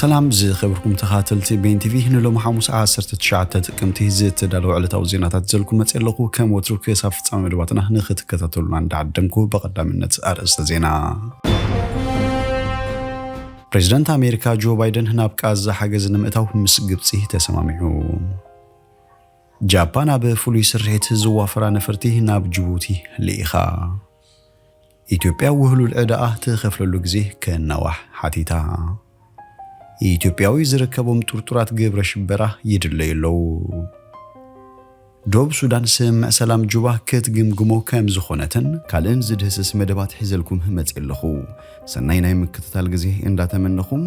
ሰላም ዝኸበርኩም ተኸታተልቲ ቤን ቲቪ፣ ንሎሚ ሓሙስ ዓሰርተ ትሽዓተ ጥቅምቲ ዝተዳለወ ዕለታዊ ዜናታት ዘልኩም መፅእ ኣለኹ። ከም ወትሩ ክሳብ ፍጻመ መደባትና ንክትከታተሉና እንዳዓደምኩ ብቐዳምነት ኣርእስተ ዜና። ፕሬዚደንት ኣሜሪካ ጆ ባይደን ናብ ቃዛ ሓገዝ ንምእታው ምስ ግብፂ ተሰማሚዑ። ጃፓን ኣብ ፍሉይ ስርሒት ዝዋፈራ ነፈርቲ ናብ ጅቡቲ ልኢኻ። ኢትዮጵያ ውህሉል ዕዳኣ ትኸፍለሉ ግዜ ከናዋሕ ሓቲታ። ኢትዮጵያዊ ዝርከቦም ጥርጡራት ግብረ ሽበራ ይድለዩ ኣለዉ። ዶብ ሱዳን ስምምዕ ሰላም ጁባ ክትግምግሞ ከም ዝኾነትን ካልእን ዝድህስስ መደባት ሒዘልኩም መፅእ ኣለኹ። ሰናይ ናይ ምክትታል ግዜ እንዳተመነኹም፣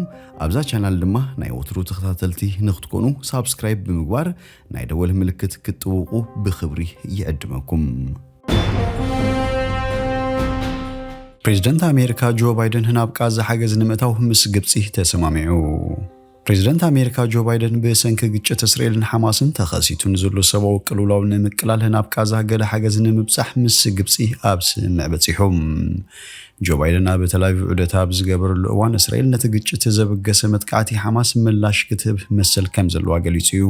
ኣብዛ ቻናል ድማ ናይ ወትሩ ተኸታተልቲ ንክትኮኑ ሳብስክራይብ ብምግባር ናይ ደወል ምልክት ክትጥውቑ ብኽብሪ ይዕድመኩም። ፕሬዚደንት ኣሜሪካ ጆ ባይደን ናብ ቃዛ ሓገዝ ንምእታው ምስ ግብፂ ተሰማሚዑ። ፕሬዚደንት ኣሜሪካ ጆ ባይደን ብሰንኪ ግጭት እስራኤልን ሓማስን ተኸሲቱ ንዘሎ ሰብኣዊ ቅልውላው ንምቅላል ናብ ቃዛ ገለ ሓገዝ ንምብጻሕ ምስ ግብፂ ኣብ ስምምዕ በፂሖም። ጆ ባይደን ኣብ ተላቪቭ ዑደት ኣብ ዝገበረሉ እዋን እስራኤል ነቲ ግጭት ዘበገሰ መጥቃዕቲ ሓማስ ምላሽ ክትህብ መሰል ከም ዘለዋ ገሊጹ እዩ።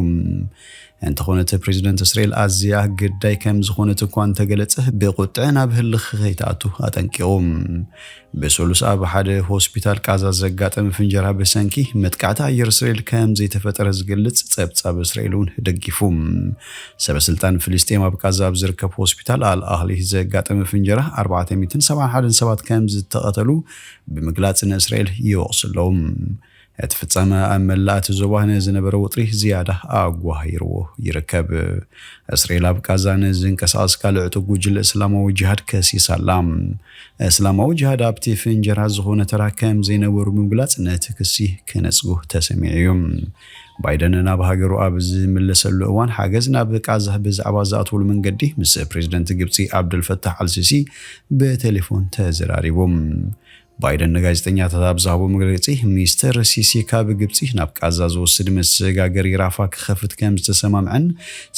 እንተኾነ እቲ ፕሬዚደንት እስራኤል ኣዝያ ግዳይ ከም ዝኾነት እኳ እንተገለጸ ብቁጥዐ ናብ ህልኽ ከይትኣቱ ኣጠንቂቑ። ብሰሉስ ኣብ ሓደ ሆስፒታል ቃዛ ዘጋጠመ ፍንጀራ ብሰንኪ መጥቃዕቲ ኣየር እስራኤል ከም ዘይተፈጠረ ዝገልጽ ጸብጻብ እስራኤል እውን ደጊፉ። ሰበ ስልጣን ፍልስጤም ኣብ ቃዛ ኣብ ዝርከብ ሆስፒታል ኣል ኣህሊ ዘጋጠመ ፍንጀራ ኣርባዕተ ሚእትን ሰብዓን ሓደን ሰባት ከም ዝተቐተሉ ብምግላጽ ንእስራኤል ይወቕሱ ኣለዉ። እቲ ፍጻመ ኣብ መላእ እቲ ዞባ ንዝነበረ ወጥሪ ዝያዳ ኣጓሂርዎ ይርከብ። እስራኤል ኣብ ቃዛ ንዝንቀሳቐስ ካልእ ዕጡቕ ጉጅለ እስላማዊ ጅሃድ ከሲሳ ኣላ። እስላማዊ ጅሃድ ኣብቲ ፍንጀራ ዝኾነ ተራ ከም ዘይነበሩ ብምግላጽ ነቲ ክሲ ክነጽጉ ተሰሚዑ እዩ። ባይደን ናብ ሃገሩ ኣብ ዝምለሰሉ እዋን ሓገዝ ናብ ቃዛ ብዛዕባ ዝኣትወሉ መንገዲ ምስ ፕሬዚደንት ግብጺ ኣብደልፈታሕ ኣልሲሲ ብቴሌፎን ተዘራሪቦም። ባይደን ንጋዜጠኛታት ኣብ ዝሃቦ መግለጺ፣ ሚስተር ሲሲ ካብ ግብጺ ናብ ቃዛ ዝወስድ መሰጋገሪ ራፋ ክኸፍት ከም ዝተሰማምዐን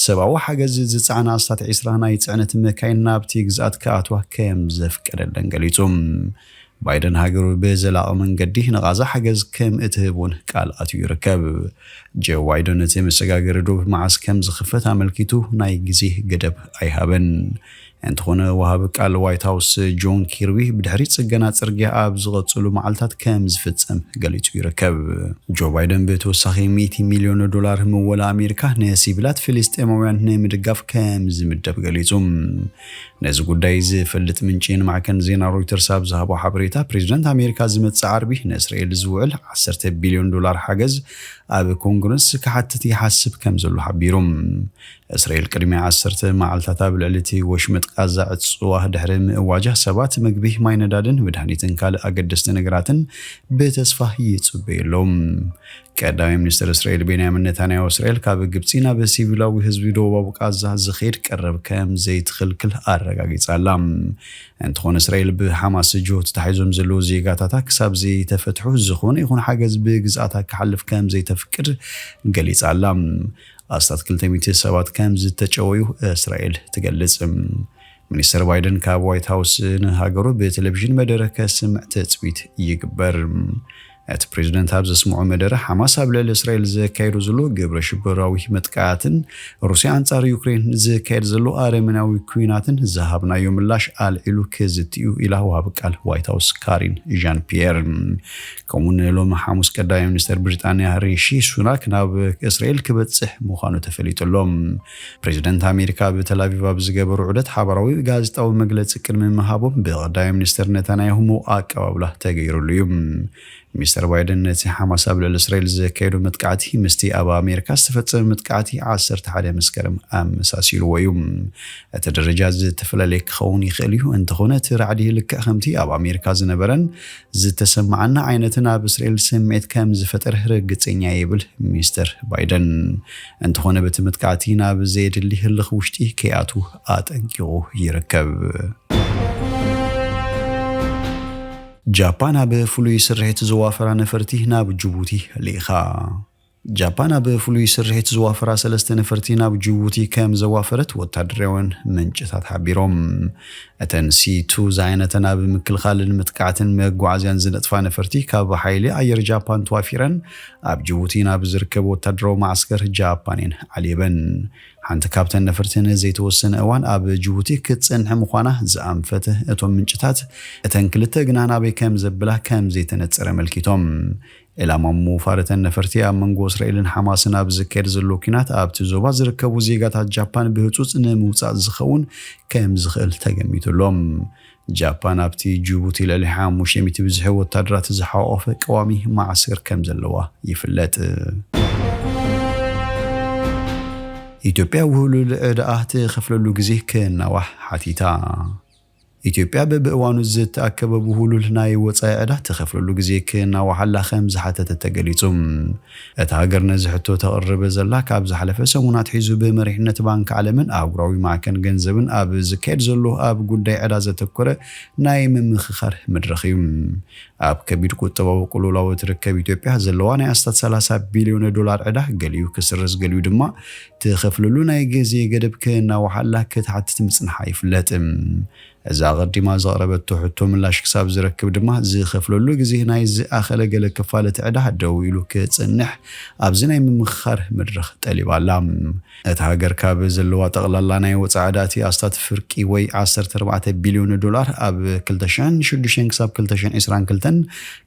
ሰብኣዊ ሓገዝ ዝጸዓና ኣስታት ዒስራ ናይ ጽዕነት መካይን ናብቲ ግዝኣት ክኣትዋ ከም ዘፍቀደለን ገሊጹ። ባይደን ሃገሩ ብዘላቒ መንገዲ ንቓዛ ሓገዝ ከም እትህብ እውን ቃል ኣትዩ ይርከብ። ጆ ባይደን እቲ መሰጋገሪ ዶብ መዓስ ከም ዝኽፈት ኣመልኪቱ ናይ ግዜ ገደብ ኣይሃበን። እንተኾነ ወሃቢ ቃል ዋይት ሃውስ ጆን ኪርቢ ብድሕሪ ጽገና ጽርግያ ኣብ ዝቐጽሉ መዓልታት ከም ዝፍጸም ገሊጹ ይርከብ። ጆ ባይደን ብተወሳኺ ሚእቲ ሚልዮን ዶላር ምወላ ኣሜሪካ ንሲቪላት ፍልስጤማውያን ንምድጋፍ ከም ዝምደብ ገሊጹ። ነዚ ጉዳይ ዝፈልጥ ምንጪ ንማዕከን ዜና ሮይተርስ ኣብ ዝሃቦ ሓበሬታ፣ ፕሬዚደንት ኣሜሪካ ዝመጽእ ዓርቢ ንእስራኤል ዝውዕል ዓሰርተ ቢልዮን ዶላር ሓገዝ ኣብ ኮንግረስ ክሓትት ይሓስብ ከም ዘሎ ሓቢሩ። እስራኤል ቅድሚ ዓሰርተ መዓልታት ኣብ ልዕሊ እቲ ወሽመጥ ቃዛ ዕጽዋ ድሕሪ ምእዋጃ፣ ሰባት ምግቢ፣ ማይ፣ ነዳድን መድሃኒትን ካልእ ኣገደስቲ ነገራትን ብተስፋ ይጽበዩ ኣለዉ። ቀዳማይ ሚኒስትር እስራኤል ቤንያሚን ነታንያሁ፣ እስራኤል ካብ ግብጺ ናብ ሲቪላዊ ህዝቢ ደቡባዊ ቃዛ ዝኸይድ ቀረብ ከም ዘይትኽልክል ኣረጋጊጻ ኣላ። እንተኾነ እስራኤል ብሓማስ ጅሆ ተታሒዞም ዘለዉ ዜጋታታ ክሳብ ዘይተፈትሑ ዝኾነ ይኹን ሓገዝ ብግዝኣታ ክሓልፍ ከም ዘይተፍቅድ ገሊጻ ኣላ። ኣስታት ክልተ ሚእቲ ሰባት ከም ዝተጨወዩ እስራኤል ትገልጽ። ሚኒስተር ባይደን ካብ ዋይት ሃውስ ንሃገሩ ብቴሌቪዥን መደረ ከስምዕ ትጽቢት ይግበር። እቲ ፕሬዝደንት ኣብ ዘስምዖ መደረ፣ ሓማስ ኣብ ልዕሊ እስራኤል ዘካየዶ ዘሎ ግብረ ሽበራዊ መጥቃዕትን ሩስያ ኣንጻር ዩክሬን ዘካየድ ዘሎ ኣረመናዊ ኲናትን ዝሃብናዮ ምላሽ ኣልዒሉ ክዝቲ እዩ ኢላ ወሃቢ ቃል ዋይት ሃውስ ካሪን ዣን ፒየር። ከምኡ ንሎሚ ሓሙስ ቀዳማይ ሚኒስተር ብሪጣንያ ሪሺ ሱናክ ናብ እስራኤል ክበጽሕ ምዃኑ ተፈሊጡ ኣሎ። ፕሬዝደንት ኣሜሪካ ኣብ ተል ኣቪቭ ኣብ ዝገበሩ ዑደት ሓባራዊ ጋዜጣዊ መግለጺ ቅድሚ ምሃቦም ብቐዳማይ ሚኒስተር ነታንያሁ ምዉቕ ኣቀባብላ ተገይሩሉ እዩ። ሚስተር ባይደን ነቲ ሓማስ ኣብ ልዕሊ እስራኤል ዘካየዶ መጥቃዕቲ ምስቲ ኣብ ኣሜሪካ ዝተፈጸመ መጥቃዕቲ ዓሰርተ ሓደ መስከረም ኣመሳሲልዎ እዩ። እቲ ደረጃ ዝተፈላለየ ክኸውን ይኽእል እዩ፣ እንተኾነ እቲ ራዕዲ ልክዕ ከምቲ ኣብ ኣሜሪካ ዝነበረን ዝተሰማዓና ዓይነትን ኣብ እስራኤል ስምዒት ከም ዝፈጠረ ርግጸኛ ይብል ሚስተር ባይደን። እንተኾነ በቲ መጥቃዕቲ ናብ ዘየድሊ ህልኽ ውሽጢ ከይኣቱ ኣጠንቂቑ ይርከብ። ጃፓን ኣብ ፍሉይ ስርሒት ዝዋፈራ ነፈርቲ ናብ ጅቡቲ ልኢኻ። ጃፓን ኣብ ፍሉይ ስርሒት ዝዋፈራ ሰለስተ ነፈርቲ ናብ ጅቡቲ ከም ዘዋፈረት ወታደራውያን ምንጭታት ሓቢሮም። እተን ሲ ቱ ዝዓይነተን ኣብ ምክልኻልን ምጥቃዕትን መጓዓዝያን ዝነጥፋ ነፈርቲ ካብ ሓይሊ ኣየር ጃፓን ተዋፊረን ኣብ ጅቡቲ ናብ ዝርከብ ወታደራዊ ማዕስከር ጃፓን እየን ዓሊበን። ሓንቲ ካብተን ነፈርቲ ንዘይተወሰነ እዋን ኣብ ጅቡቲ ክትጸንሕ ምዃና ዝኣንፈተ እቶም ምንጭታት፣ እተን ክልተ ግና ናበይ ከም ዘብላ ከም ዘይተነጸረ ኣመልኪቶም። ዕላማ ምውፋር እተን ነፈርቲ ኣብ መንጎ እስራኤልን ሓማስን ኣብ ዝካየድ ዘሎ ኲናት ኣብቲ ዞባ ዝርከቡ ዜጋታት ጃፓን ብህጹጽ ንምውጻእ ዝኸውን ከም ዝኽእል ተገሚቱ ኣሎ። ጃፓን ኣብቲ ጅቡቲ ልዕሊ ሓሙሽተ ሚእቲ ብዝሒ ወታደራት ዝሓቆፈ ቀዋሚ ማዕስከር ከም ዘለዋ ይፍለጥ። ኢትዮጵያ ውህሉል ዕዳኣ ትኸፍለሉ ግዜ ክናዋሕ ሓቲታ። ኢትዮጵያ በብእዋኑ ዝተኣከበ ብህሉል ናይ ወጻኢ ዕዳ ትኸፍለሉ ግዜ ክናዋሓላ ከም ዝሓተተት ተገሊጹ። እታ ሃገር ነዚ ሕቶ ተቕርብ ዘላ ካብ ዝሓለፈ ሰሙናት ሒዙ ብመሪሕነት ባንክ ዓለምን ኣህጉራዊ ማዕከን ገንዘብን ኣብ ዝካየድ ዘሎ ኣብ ጉዳይ ዕዳ ዘተኮረ ናይ ምምኽኻር መድረኽ እዩ። ኣብ ከቢድ ቁጠባዊ ቅልውላው እትርከብ ኢትዮጵያ ዘለዋ ናይ ኣስታት ሰላሳ ቢልዮን ዶላር ዕዳ ገሊኡ ክስረዝ ገሊኡ ድማ ትኸፍለሉ ናይ ግዜ ገደብ ክናዋሓላ ክትሓትት ምጽንሓ ይፍለጥ። እዛ ኣቐዲማ ዘቕረበቶ ሕቶ ምላሽ ክሳብ ዝረክብ ድማ ዝኸፍለሉ ግዜ ናይ ዝኣኸለ ገለ ክፋል እቲ ዕዳ ደው ኢሉ ክጽንሕ ኣብዚ ናይ ምምኽኻር መድረኽ ጠሊባ ኣላ። እታ ሃገር ካብ ዘለዋ ጠቕላላ ናይ ወጻኢ ዕዳ እቲ ኣስታት ፍርቂ ወይ ዓሰርተ ኣርባዕተ ቢልዮን ዶላር ኣብ ክልተ ሽሕን ሽዱሽተን ክሳብ ክልተ ሽሕን ዕስራን ክልተን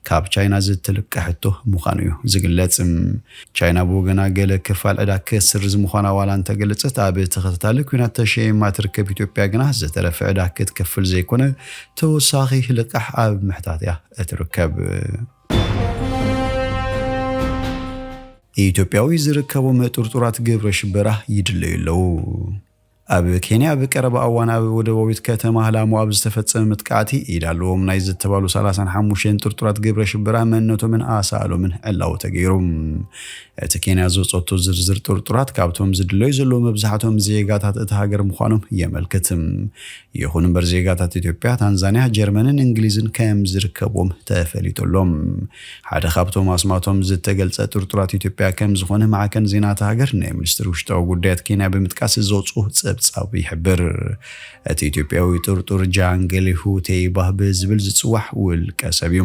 ካብ ቻይና ዝተለቀሐቶ ምዃኑ እዩ ዝግለጽ። ቻይና ብወገና ገለ ክፋል ዕዳ ክትስርዝ ምዃና ዋላ እንተገለጸት፣ ኣብ ተኸታታሊ ኲናት ተሸይማ ትርከብ ኢትዮጵያ ግና ዝተረፈ ዕዳ ክትከፍል ዘይኮነ ተወሳኺ ልቃሕ ኣብ ምሕታት እያ እትርከብ። ኢትዮጵያዊ ዝርከቦም ጥርጡራት ግብረ ሽበራ ይድለዩ ኣለዉ። ኣብ ኬንያ ኣብ ቀረባ እዋን ኣብ ወደባዊት ከተማ ላሙ ኣብ ዝተፈጸመ መጥቃዕቲ ኢድ ኣለዎም ናይ ዝተባሉ ሰላሳን ሓሙሽተን ጥርጡራት ግብረ ሽበራ መንነቶምን ኣሳእሎምን ዕላዊ ተገይሩ። እቲ ኬንያ ዘውጸቶ ዝርዝር ጥርጡራት ካብቶም ዝድለዩ ዘለዉ መብዛሕትኦም ዜጋታት እታ ሃገር ምዃኖም የመልክት። ይኹን እምበር ዜጋታት ኢትዮጵያ፣ ታንዛንያ፣ ጀርመንን እንግሊዝን ከም ዝርከብዎም ተፈሊጡ ኣሎ። ሓደ ካብቶም ኣስማቶም ዝተገልጸ ጥርጡራት ኢትዮጵያ ከም ዝኾነ ማዕከን ዜና እታ ሃገር ናይ ሚኒስትሪ ውሽጣዊ ጉዳያት ኬንያ ብምጥቃስ ዘውጽኡ ጸብጻብ ይሕብር። እቲ ኢትዮጵያዊ ጥርጡር ጃንገሊ ሁቴይባ ብዝብል ዝጽዋዕ ውልቀ ሰብ እዩ።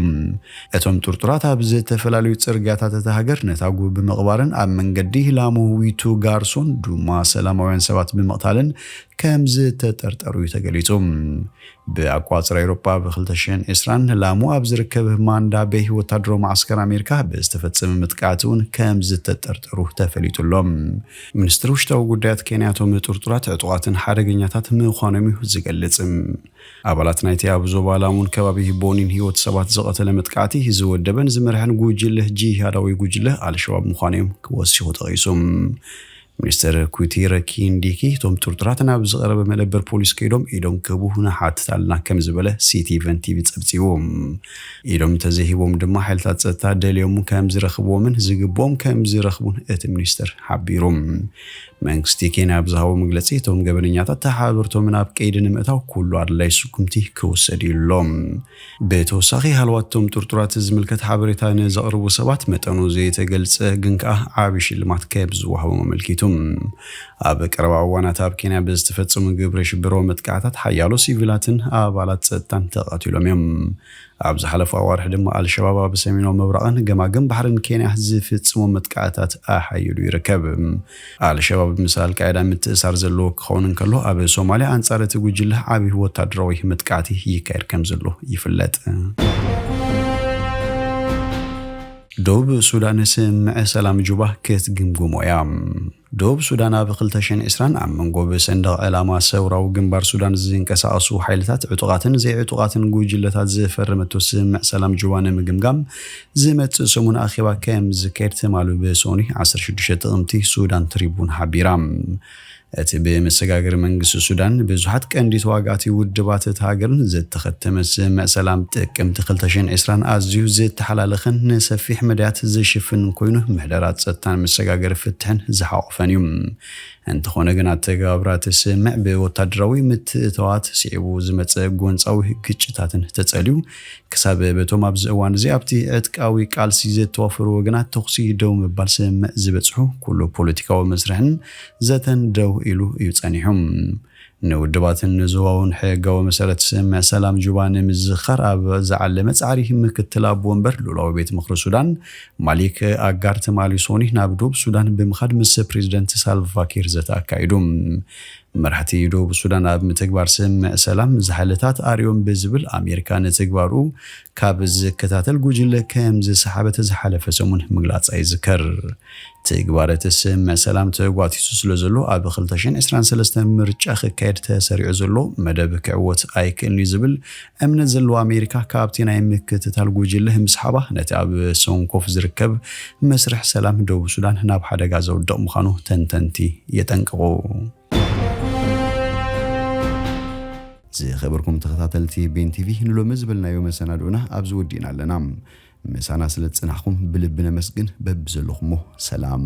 እቶም ጥርጡራት ኣብ ዝተፈላለዩ ጽርግያታት እታ ሃገር ነታጉ ብምቕባርን ኣብ መንገዲ ላሙ ዊቱ ጋርሶን ድማ ሰላማውያን ሰባት ብምቕታልን ከም ዝተጠርጠሩ እዩ ተገሊጹ። ብኣቋጽራ ኤውሮጳ ብ ክልተ ሽሕን ዕስራን ላሙ ኣብ ዝርከብ ማንዳ ቤይ ወታደራዊ ማዕስከር ኣሜሪካ ብዝተፈጸመ መጥቃዕቲ እውን ከም ዝተጠርጠሩ ተፈሊጡ ኣሎ። ሚኒስትሪ ውሽጣዊ ጉዳያት ኬንያ እቶም ጥርጡራት ዕጡቓትን ሓደገኛታት ምዃኖም እዩ ዝገልጽ። ኣባላት ናይቲ ኣብ ዞባ ላሙን ከባቢ ቦኒን ህይወት ሰባት ዝቐተለ መጥቃዕቲ ዝወደበን ዝመርሐን ጉጅለ ጂሃዳዊ ጉጅለ ኣልሸባብ ምዃኖም ክወሲኹ ጠቒሱ። ሚኒስትር ኩቲረ ኪንዲኪ እቶም ጥርጡራት ናብ ዝቐረበ መደበር ፖሊስ ከይዶም ኢዶም ክህቡ ንሓትት ኣለና ከም ዝበለ ሲቲ ኢቨን ቲቪ ጸብጺቡ። ኢዶም እንተዘይሂቦም ድማ ሓይልታት ጸጥታ ደልዮምን ከም ዝረኽብዎምን ዝግብኦም ከም ዝረኽቡን እቲ ሚኒስትር ሓቢሩ። መንግስቲ ኬንያ ኣብ ዝሃቦ መግለጺ እቶም ገበነኛታት ተሓባበርቶም ናብ ቀይዲ ንምእታው ኩሉ ኣድላይ ስጉምቲ ክውሰድ እዩ ኢሉ ኣሎ። ብተወሳኺ ሃለዋት እቶም ጥርጡራት ዝምልከት ሓበሬታ ንዘቕርቡ ሰባት መጠኑ ዘይተገልጸ ግን ከኣ ዓቢ ሽልማት ከም ዝወሃቦም ኣመልኪቱ። ኣብ ቀረባ እዋናት ኣብ ኬንያ ብዝተፈጸሙ ግብረ ሽበራዊ መጥቃዕታት ሓያሎ ሲቪላትን ኣባላት ጸጥታን ተቐቲሎም እዮም። ኣብ ዝሓለፉ ኣዋርሕ ድማ ኣልሸባብ ኣብ ሰሜናዊ ምብራቕን ገማግም ባሕርን ኬንያ ዝፍጽሞ መጥቃዕታት ኣሓይሉ ይርከብ። ኣልሸባብ ምስ ኣልቃይዳ ምትእሳር ዘለዎ ክኸውን እንከሎ፣ ኣብ ሶማልያ ኣንጻር እቲ ጉጅለ ዓቢ ወታደራዊ መጥቃዕቲ ይካየድ ከም ዘሎ ይፍለጥ። ደቡብ ሱዳን ስምምዕ ሰላም ጁባ ክትግምግሞ እያ። ደቡብ ሱዳን ኣብ ክልተ ሽሕን ዕስራን ኣብ መንጎ ብሰንደቕ ዕላማ ሰውራዊ ግንባር ሱዳን ዝንቀሳቐሱ ሓይልታት፣ ዕጡቓትን ዘይዕጡቓትን ጉጅለታት ዝፈረመቶ ስምምዕ ሰላም ጁባ ንምግምጋም ዝመጽእ ሰሙን ኣኼባ ከም ዝካየድ ትማሊ ብሰኑይ ዓሰርተ ሽዱሽተ ጥቕምቲ ሱዳን ትሪቡን ሓቢራ። እቲ ብመሰጋገሪ መንግስቲ ሱዳን ብዙሓት ቀንዲ ተዋጋእቲ ውድባት እታ ሃገርን ዝተኸተመ ስምምዕ ሰላም ጥቅምቲ ክልተ ሽሕን ዕስራን ኣዝዩ ዝተሓላለኸን ንሰፊሕ መዳያት ዝሽፍን ኮይኑ ምሕደራ ጸጥታን መሰጋገሪ ፍትሕን ዝሓቖፈን እዩ። እንተኾነ ግን ኣተገባብራ እቲ ስምምዕ ብወታደራዊ ምትእትታዋት ስዒቡ ዝመጸ ጎንጻዊ ግጭታትን ተጸልዩ፣ ክሳብ በቶም ኣብዚ እዋን እዚ ኣብቲ ዕጥቃዊ ቃልሲ ዝተዋፈሩ ወገናት ተኹሲ ደው ምባል ስምምዕ ዝበጽሑ ኩሉ ፖለቲካዊ መስርሕን ዘተን ደው ኢሉ እዩ ጸኒሑ። ንውድባትን ንዞባውን ሕጋዊ መሰረት ስምምዕ ሰላም ጁባ ንምዝኻር ኣብ ዝዓለመ ጻዕሪ፣ ምክትል ኣቦ ወንበር ልኡላዊ ቤት ምኽሪ ሱዳን ማሊክ ኣጋር ትማሊ ሶኒ ናብ ዶብ ሱዳን ብምኻድ ምስ ፕሬዚደንት ሳልቫኪር ዘተ ኣካይዱ። መራሕቲ ዶብ ሱዳን ኣብ ምትግባር ስምምዕ ሰላም ዝሓለታት ኣርዮም ብዝብል ኣሜሪካ ንትግባሩ ካብ ዝከታተል ጉጅለ ከም ዝሰሓበት ዝሓለፈ ሰሙን ምግላጻ ይዝከር። ትግባረ እቲ ስምምዕ ሰላም ተጓቲሱ ስለ ዘሎ፣ ኣብ ክልተ ሽሕን ዕስራን ሰለስተን ምርጫ ክካየድ ተሰሪዑ ዘሎ መደብ ክዕወት ኣይክእልን እዩ ዝብል እምነት ዘለዎ ኣሜሪካ፣ ካብቲ ናይ ምክትታል ጉጅለ ምስሓባ ነቲ ኣብ ሰንኮፍ ዝርከብ መስርሕ ሰላም ደቡብ ሱዳን ናብ ሓደጋ ዘውድቕ ምዃኑ ተንተንቲ የጠንቅቑ። ዝኸበርኩም ተኸታተልቲ ቤን ቲቪ፣ ንሎሚ ዝበልናዮ መሰናድኡና ኣብዚ ወዲእና ኣለና። ምሳና ስለ ዝጽናሕኩም ብልቢ ነመስግን። በብዘለኹሞ ሰላም።